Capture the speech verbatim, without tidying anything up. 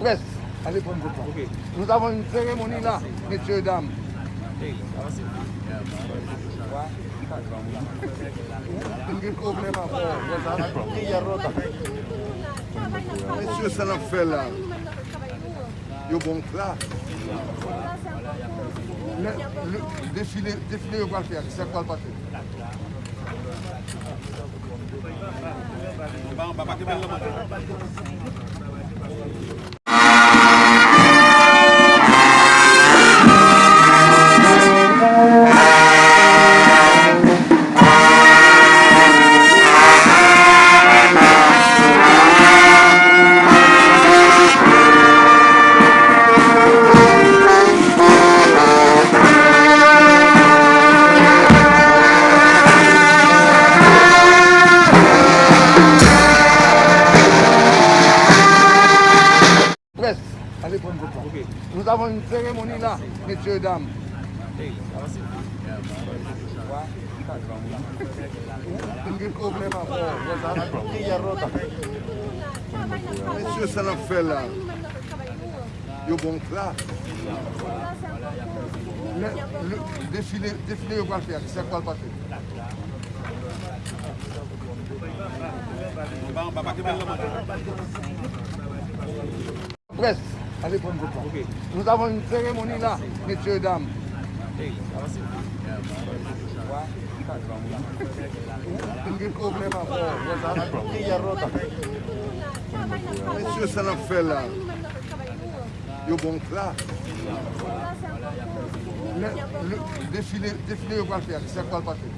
Près, ale pran vòt la. Nou t avè yon seremoni la, mesye dam. Nou gen pwoblèm avè w. Mesye, sa n ap fè la? Yo bon klas. Le, le, defile, defile yo pral fè a, kisa k pral pase? Près, ale pran vòt la. Nou t avè yon seremoni la, mesye dam. Nou gen pwoblèm avè w. Mesye, sa n ap fè la? Yo bon klas. Le, le, defile, defile yo pral fè a, kisa k pral pase? Près, ale pran vòt la. Nou t avè yon seremoni la, mesye dam. Nou gen pwoblèm avè w. Mesye, sa n ap fè la? Yo bon klas. Le, le, defile, defile yo pral fè a, kisa k pral pase?